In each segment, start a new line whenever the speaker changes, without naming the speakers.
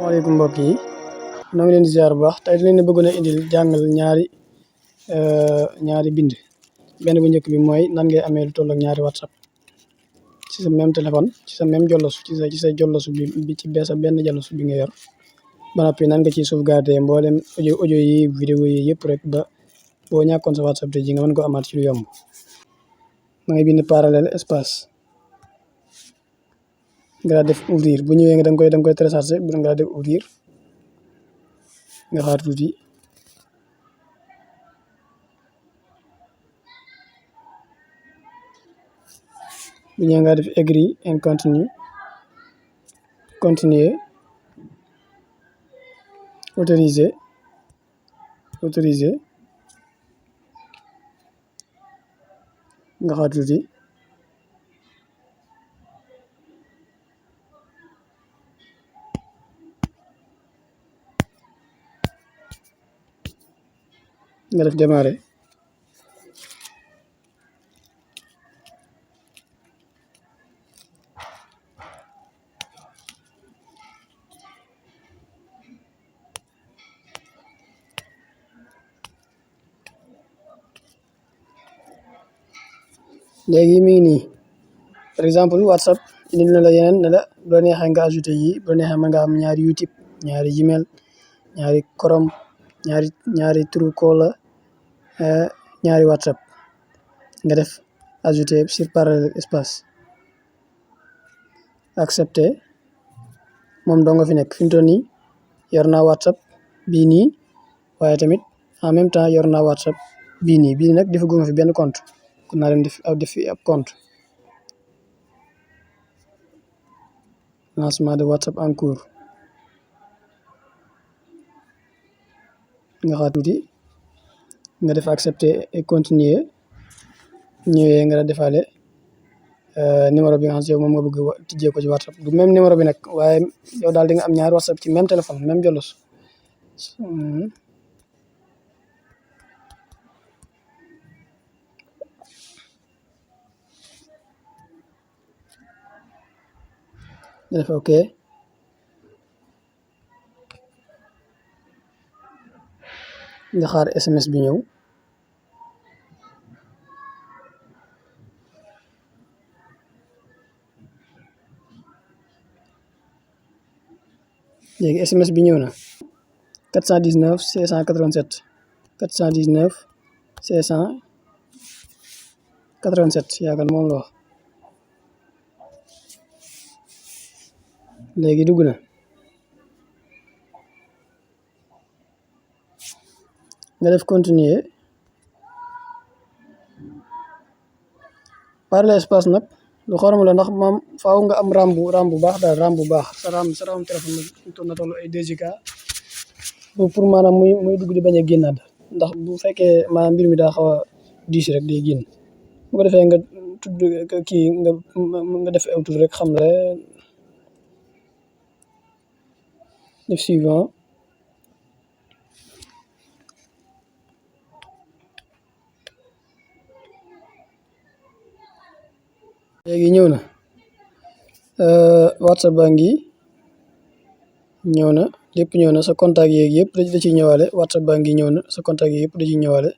Assalamualaikum mbokk yi noo ngi leen di ziar bu baax tey dinañ bëggoon a indil jàngal ñaari bind benn bu njëkk bi mooy nan ngay amee lu toll ak ñaari WhatsApp ci sa même téléphone ci sa même jollosu ci sa jollosu bi ci sa benn jollosu bi nga yor ba noppi nan nga ciy sauvegarder mboolem audio yi vidéo yi yëpp rek ba boo ñàkkoon sa WhatsApp te ji nga mën ko amaat ci lu yomb ma ngay bind parallèle espace nga def ouvrir bu ñëwee nga da nga koy télécharger bu nga def ouvrir nga xaar tuuti bu ñëwee nga def agree and continuer autoriser nga xaar tuuti nga def démarrer léegi mi ngi nii par exemple WhatsApp indil na la yeneen ne la bu la neexee nga ajouté yi bu la neexee mën nga am ñaari YouTube ñaari Gmail ñaari Chrome ñaari Truecaller ñaari WhatsApp nga def ajouté sur parallèle espace accepté moom doo nga fi nekk fi mu toll nii yor naa WhatsApp bii nii waaye tamit en même temps yor naa WhatsApp bii nii nag defaguma fi benn compte kon naa dem def fi ab compte lancement de WhatsApp en cours nga xaar tuuti nga def accepter et continuer ñëwee nga defaale numéro bi nga xam si yow moom nga bëgg tijjee ko ci WhatsApp du même numéro bi nag waaye yow daal di nga am ñaari WhatsApp ci même téléphone même jolos def ok nga xaar SMS bi ñëw léegi SMS bi ñëw na 419 687 419 687 yaakaar moom la wax léegi dugg na nga def continuer par l'espace nag lu xorom la ndax moom faaw nga am ram bu baax daal ram bu baax sa ram téléphone na toll ay 2 giga pour maanaam muy dugg di bañ a génnaat ndax bu fekkee maanaam mbir mi daa xaw a diis rek day génn bu ko defee nga tudd kii nga def aw tur rek xam la def suivant léegi ñëw na WhatsApp baa ngi ñëw na lépp ñëw na sa contact yeeg yëpp da ciy ñëwaale WhatsApp baa ngi ñëw na sa contact yeeg yëpp da ciy ñëwaale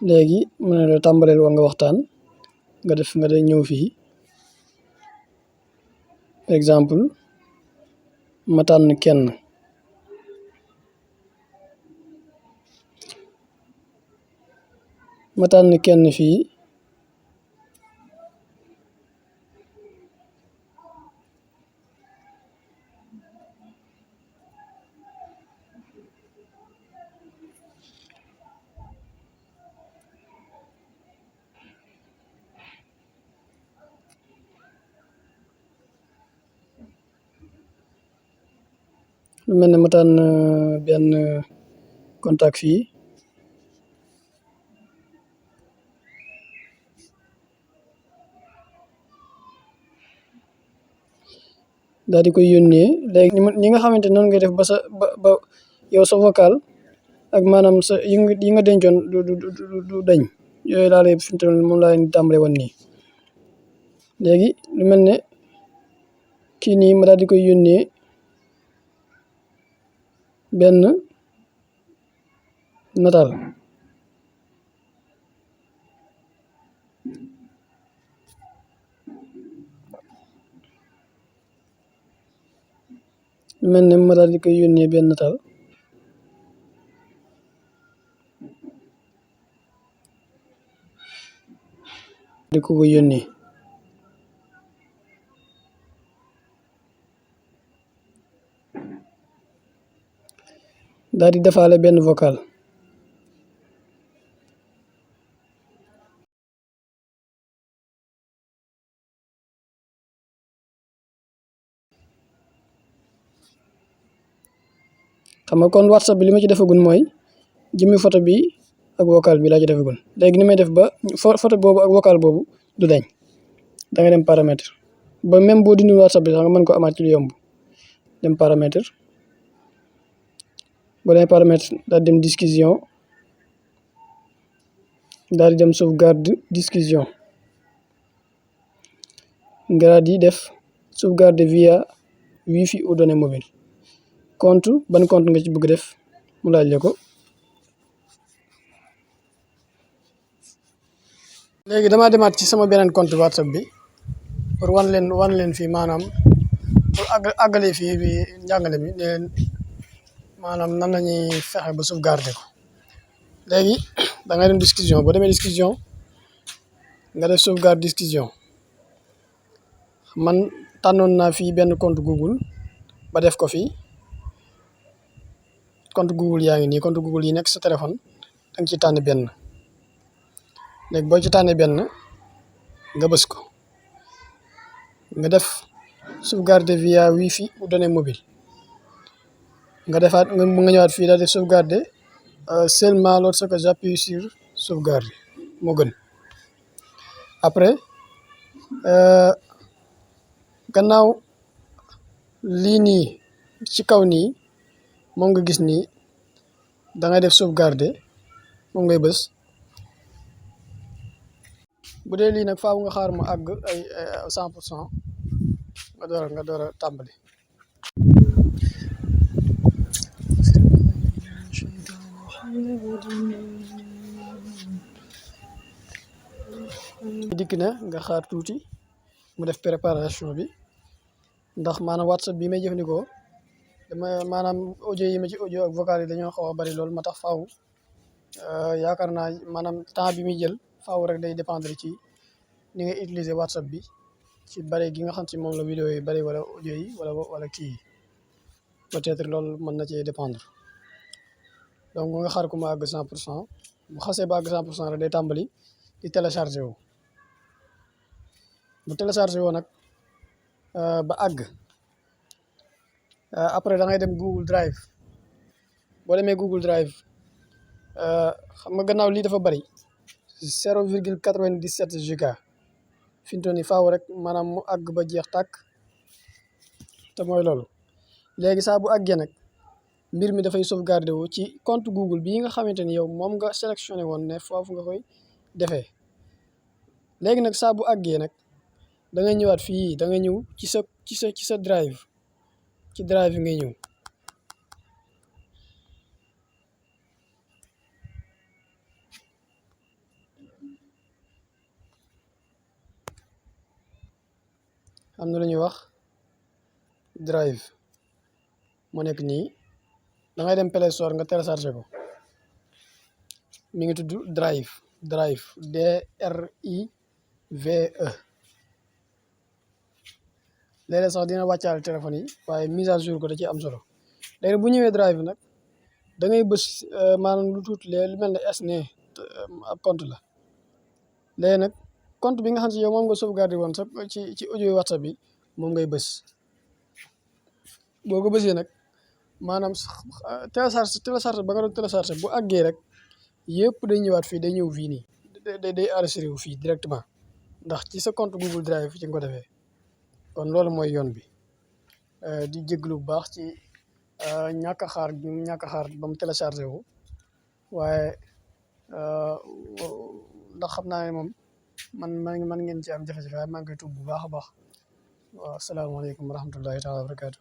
léegi mën na la tàmbaleel wa nga waxtaan nga def nga ñëw fii par exemple ma tànn kenn fii lu mel ne ma tànn benn contact fii daal di koy yónnee léegi ñi nga xamante noonu ngay def ba yow sa vocal ak maanaam sa yi nga dencoon du dañ yooyu daal fi mu toll moom laa leen di tàmbale woon nii léegi lu mel ne kii nii ma daal di koy yónnee benn nataal mel ne ma daal di koy yónnee benn nataal di ko yónnee daal di defaale benn vocal xam nga kon WhatsApp bi li ma ci defagul mooy jëmmi photo bi ak vocal bi laa ci defagul léegi ni may def ba photo boobu ak vocal boobu du dañ da nga dem paramètre ba même boo dindi WhatsApp bi sax nga mën ko amaat ci lu yomb dem paramètre boo demee paramètre daal dem discussion daal di dem sauvegarde discussion nga daal di def sauvegarde via wifi ou données mobile compte ban compte nga ci bëgg def mu laaj la ko léegi damaa demaat ci sama beneen compte WhatsApp bi pour wan leen fii maanaam pour àggale fii bi njàngale mi ne leen maanaam nan la ñuy fexe ba sauvegarder ko léegi da ngay dem discussion boo demee discussion nga def sauvegarde discussion man tànnoon naa fii benn compte Google ba def ko fii compte Google yaa ngi nii compte Google yi nekk sa téléphone da nga ciy tànn benn léegi boo ci tànnee benn nga bës ko nga def sauvegarder via wifi ou données mobile nga defaat nga ñëwaat fii daal di sauvegarder seulement lorsque j'appuie sur sauvegarde moo gën après gannaaw lii nii ci kaw nii moom nga gis nii da ngay def sauvegarder moom ngay bës bu dee lii nag faaw nga xaar mu àgg ay 100% nga door a tàmbali. dikk na nga xaar tuuti mu def préparation bi ndax maanaam WhatsApp bi may jëfandikoo dama maanaam audio yi ma ci audio ak vocal yi dañoo xaw a bari loolu ma tax faaw yaakaar naa maanaam temps bi muy jël faaw rek day dépendre ci ni nga utiliser WhatsApp bi ci bari gi nga xam si moom la vidéo yi bari wala audio yi wala kii yi peut-être loolu mën na cee dépendre donc nga xaar ko mu àgg 100% bu xasee ba àgg 100% rek day tàmbali di téléchargé wu bu téléchargé woo nag ba àgg après da ngay dem Google Drive boo demee Google Drive xam nga gannaaw lii dafa bari 0,97 giga fi mu toll nii faaw rek maanaam mu àgg ba jeex tàkk te mooy loolu léegi saa bu àggee nag mbir mi dafay sauvegarder wu ci compte Google bii nga xamante ni yow moom nga sélectionné woon ne foofu nga koy defee léegi nag saa bu àggee nag da ngay ñëwaat fii da ngay ñëw ci sa drive ci drive yi ngay ñëw am na lu ñuy wax drive moo nekk nii da ngay dem Play Store nga téléchargé ko mi ngi tudd drive DRIVE léeg-léeg sax dina wàccaale téléphone yi waaye mise à jour ko da ci am solo léegi bu ñëwee drive nag da ngay bës maanaam lu tuuti lu mel ne ne ab compte la léegi nag compte bi nga xam si yow moom nga sauvegarder woon sax ci audio WhatsApp bi moom ngay bës boo ko bësee nag maanaam télécharge ba nga doon télécharge bu àggee rek yëpp day ñëwaat fii day ñëw fii nii day enregistré wu fii directement ndax ci sa compte Google Drive ci nga ko defee kon loolu mooy yoon bi di jéglu bu baax ci ñàkk a xaar ba mu téléchargé wu waaye ndax xam naa ne moom man ngeen ci am jafe-jafe waaye maa ngi koy tuub bu baax a baax waaw asalaamaaleykum wa rahmatullahi taala wa barakaatu